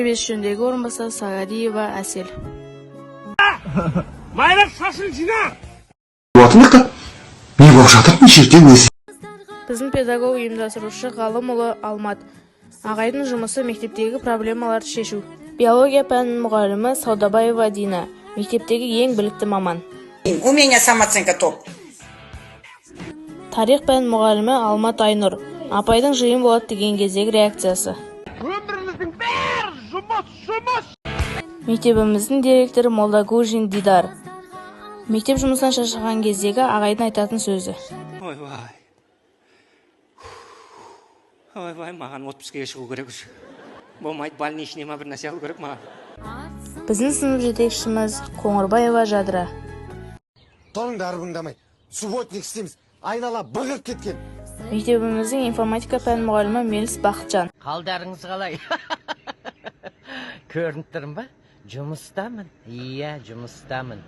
Тәрбиесі жөніндегі орынбасары Сағадиева Әсел. Майрақ, шашын жина. Болатын. Не болып жатыр мына жерде өзі? Біздің педагог ұйымдастырушы Ғалымұлы Алмат ағайдың жұмысы — мектептегі проблемаларды шешу. Биология пәнінің мұғалімі Саудабаева Дина — мектептегі ең білікті маман. У меня самооценка топ. Тарих пәнінің мұғалімі Алмат Айнұр апайдың жиын болады деген кездегі реакциясы. Өміріміздің бәрі жұмыс, жұмыс. Мектебіміздің директоры Молдагужин Дидар. Мектеп жұмысынан шаршаған кездегі ағайдың айтатын сөзі. Ойбай, ойбай, маған отпускіге шығу керек уже, болмайды, больничный ма, бір нәрсе алу керек маған. Біздің сынып жетекшіміз Қоңырбаева Жадыра. Тұрыңдар, ырбыңдамай субботник істейміз, айнала бығып кеткен. Мектебіміздің информатика пән мұғалімі Меліс Бақытжан. Қалдарыңыз қалай? Көрініп тұрмын ба? Жұмыстамын, иә, жұмыстамын.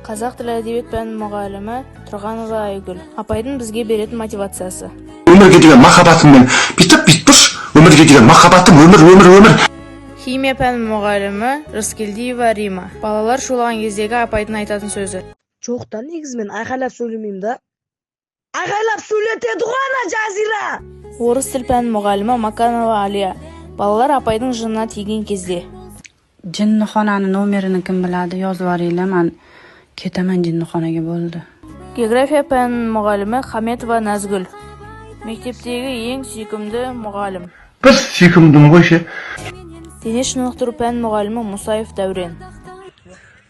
Қазақ тілі әдебиет пәнінің мұғалімі Тұрғанова Айгүл апайдың бізге беретін мотивациясы. Өмірге деген махаббатыммен бүйтіп, бүйтіп тұршы, өмірге деген махаббатым, өмір, өмір, өмір. Химия пәнінің мұғалімі Рыскелдиева Рима. Балалар шулаған кездегі апайдың айтатын сөзі. Жоқ та, негізі мен айқайлап сөйлемеймін да, айқайлап сөйлетеді ғой ана Жазира. Орыс тіл пәнінің мұғалімі Маканова Алия. Балалар апайдың жынына тиген кезде. Jinnixonani nomerini kim biladi, yozib yuboringlar, man ketaman jinnixonaga, bo'ldi. География пәнінің мұғалімі Хаметова Назгүл. Мектептегі ең сүйкімді мұғалім. Бір сүйкімдім ғой ше. Дене шынықтыру пәнінің мұғалімі Мұсаев Дәурен.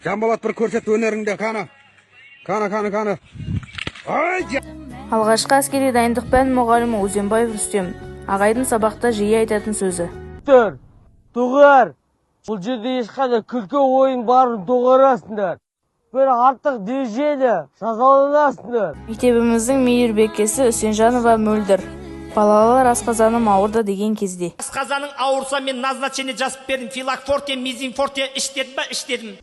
Жанболат, бір көрсет өнеріңді, қаны, қаны, қаны, қаны, ай! Алғашқы әскери дайындық пәнінің мұғалімі Өзенбаев Рүстем ағайдың сабақта жиі айтатын сөзі. Тұр, доғар! Бұл жерде ешқандай күлкі ойын барын доғарасыңдар. Бір артық дежеді, жазаланасыңдар. Мектебіміздің мейірбекесі Үсенжанова Мөлдір. Балалар асқазаным ауырды деген кезде. Асқазаның ауырса, мен назначение жазып бердім: Филак форте, Мизим форте іш дедім ба, іш дедім.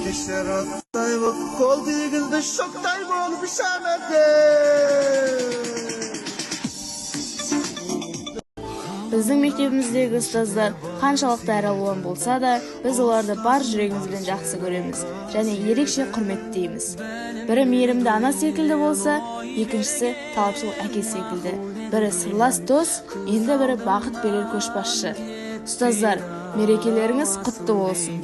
Кешер оттай боп, қол тигізді, шоқтай болып шамады. Біздің мектебіміздегі ұстаздар қаншалықты әралуан болса да, біз оларды бар жүрегімізбен жақсы көреміз және ерекше құрметтейміз. Бірі мейірімді ана секілді болса, екіншісі талапшыл әке секілді, бірі сырлас дос, енді бірі бағыт берер көшбасшы. Ұстаздар, мерекелеріңіз құтты болсын!